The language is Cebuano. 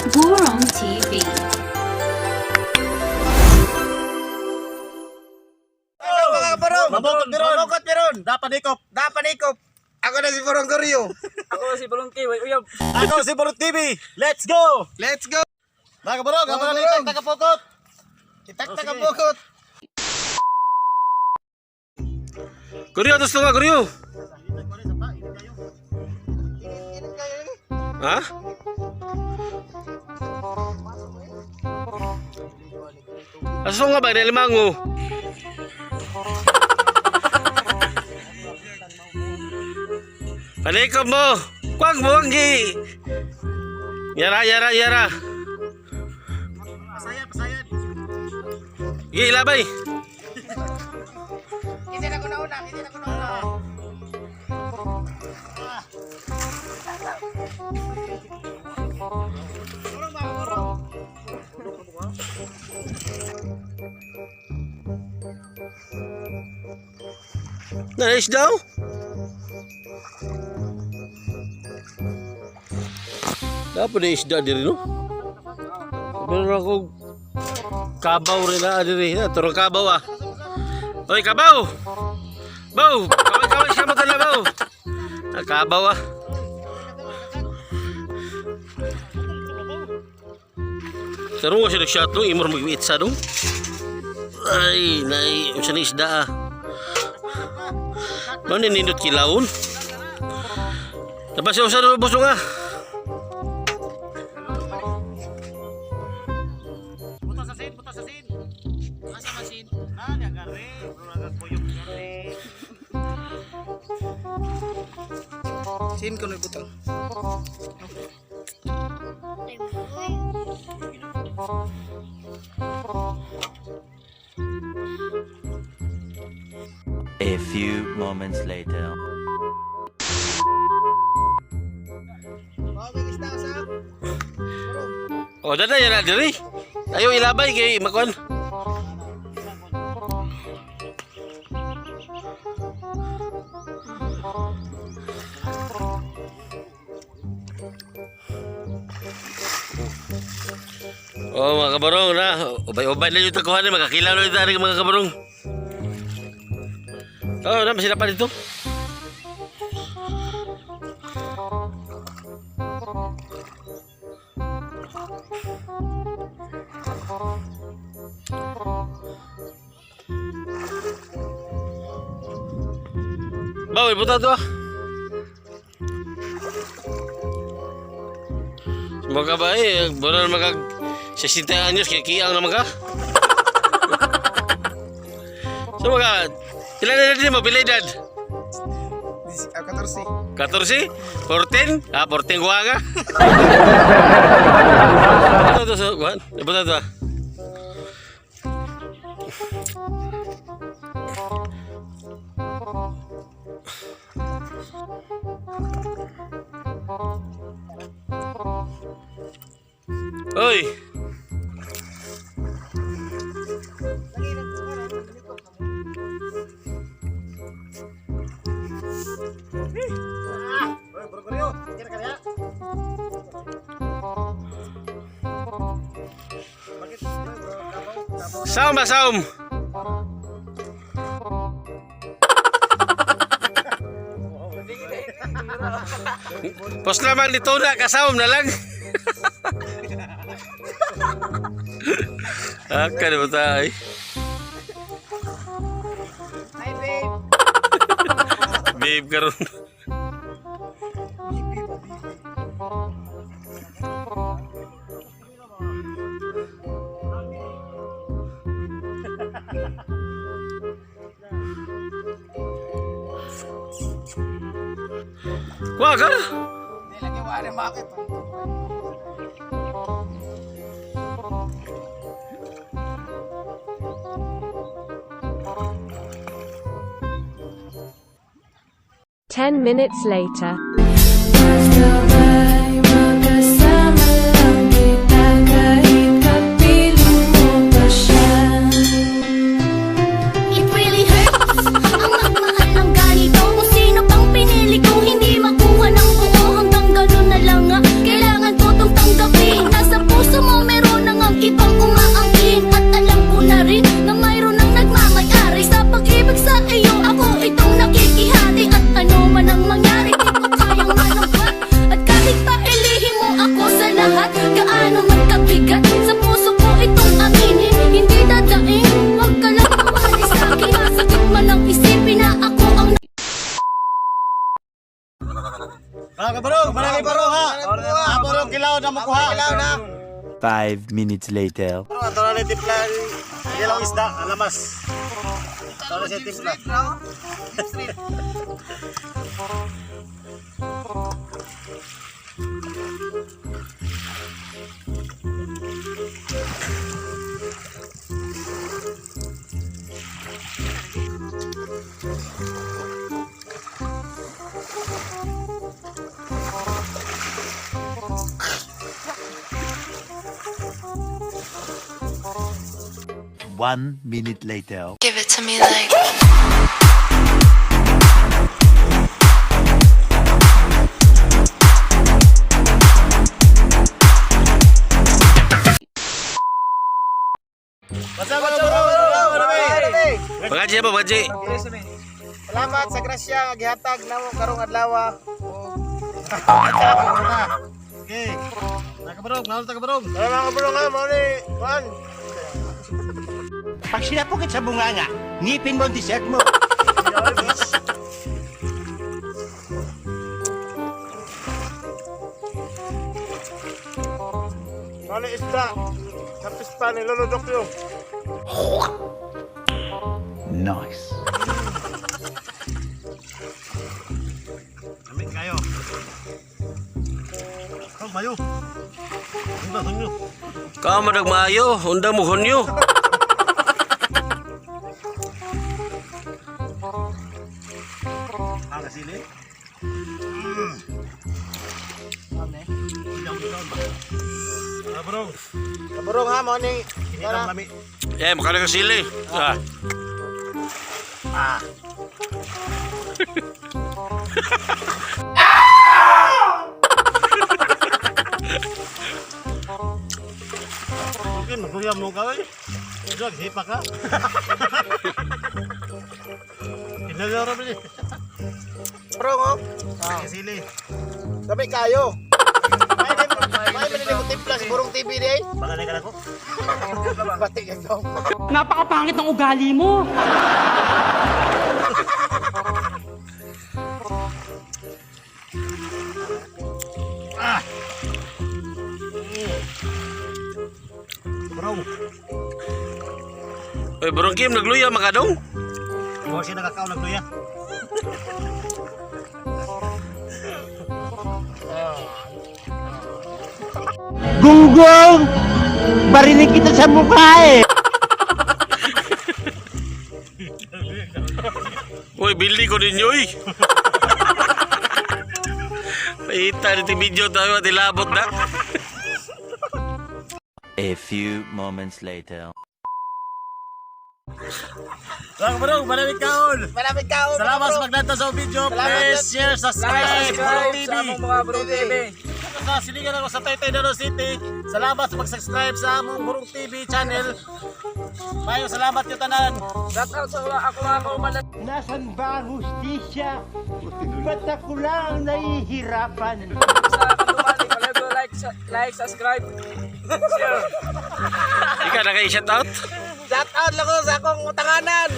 Burong TV. Mga barong! Mamukot meron. Mamukot meron! Dapat ikop. Dapat ikop! Ako na si Borong Goryo! Ako si Bulong K, way uyab. Ako si Burot TV. Let's go! Let's go! Mga kabarong, Mga ang mga kabarong. litang tagapukot. Itak Oh, taka sige. pukot! Kuryo, tapos nga, kuryo. Ha? Aso nga ba, nilimango? Palikod mo! Kwag mo ang gi! Yara, yara, yara! Pasayan, pasayan. Gi, labay! Kasi na ko nauna! Kasi na ko nauna! Nais daw? Dapat na isda diri no? Meron ako kabaw rin na diri. Na, turong kabaw ah. Oy, kabaw! Baw! Kaway-kaway siya mo tala, baw! Ah, kabaw ah. Sarong ko siya nag-shot no? Imor mag-itsa no? Ay, nai, unsa ni isda ah. Mao ni nindot kilawon. Tapos siya usa no boss nga. Buta sa sin, buta sa sin. Asa masin? Ah, ni agare. Bro, buyok agare. Sin ko na ibutang. A few moments later. Mga isda sa O dada yan na diri. Ayo ilabay kay makuan. Oh mga kabarong na, ubay-ubay na yung takuhan ni makakilaw na yung tarik mga kabarong. Oh, na sila pa dito. Baw, ibuta to ah. Mga ba eh, buran magag 60 anyos kay kiyang naman ka. So mga pila na din mo pila edad? 14. 14? 14? Ah, 14 kuha ka. Ibuta to sa kuhan. Ibuta to ah. Oy! Oy, Bro Goryo, kira kaya. Bakit? Oy, bro, kabaw, kabaw. Saom ba saom? Pos lamang dito na kasaom na lang. Ah, kada ba tayo? Hi babe! Babe karon. Kuha ka? Hindi lagi wala bakit. 10 minutes later. Basta ba'y makasama lang kita kahit kapiling mo pa siya? It really hurts ang magmahal ng ganito. Kung sino pang pinili kong hindi makuha ng buo. Hanggang ganun na lang nga. Mga kabarong, malaki barong ha. Barong kilaw na makuha. Kilaw na. 5 minutes later. Ato na ni timpla kilaw isda, alamas. Ato na siya timpla. 1 minute later. Give it to me like Basta mga kabarong, marami. Pagaji ba, pagaji? Salamat sa grasya nga gihatag namo karong adlaw. Okay. Mga kabarong, naon ta kabarong. Mga kabarong ha, mao ni Juan. Pag sinapukit sa bunganga, ngipin mo ang dessert mo. Mao ni isda. Sa pispa ni Lolo Dokyo. Nice. Lamig kayo. Oh, mayo. Unda sunyo. Kao madag maayo, undang mo hunyo. Ah, kasili. Mm. Kabarong, Kabarong ha, mao ni kinitang lami. Eh, makala ka sili. Ah. Ah. Okay, maguyam mo ka eh. Drug, hipa ka. Inalaro mo niya. Kabarong oh. Kasili. Dami kayo. May man ni timpla sa Burong TV di ay. Baka na ko. Bati ka dong. Napakapangit ng ugali mo. Bro, Oy, Burong Kim, nagluya makadong. iwan siya nakakaon ng luya. Gunggong! Barinig kita sa mukha eh! Uy, bili ko ninyo eh. Ita nito video tayo at ilabot na. A few moments later. Mga bro, maraming kaon. Maraming kaon. Salamat sa paglantaw sa video. Salamat. Please share, subscribe, Burong Subscribe TV. sa among mga Burong TV. Sa silingan ako sa Taytay Danau City. Salamat sa pag-subscribe sa among Burong TV channel. Mayo salamat yung tanan. Shout out sa ako mga kaumalan. Nasaan ba ang hustisya? Ba't ako lang ang nahihirapan? Sa Kandumalig. Palagi like, like, subscribe, share. Ika na kayo shout out. Shout out lang ko sa akong utanganan.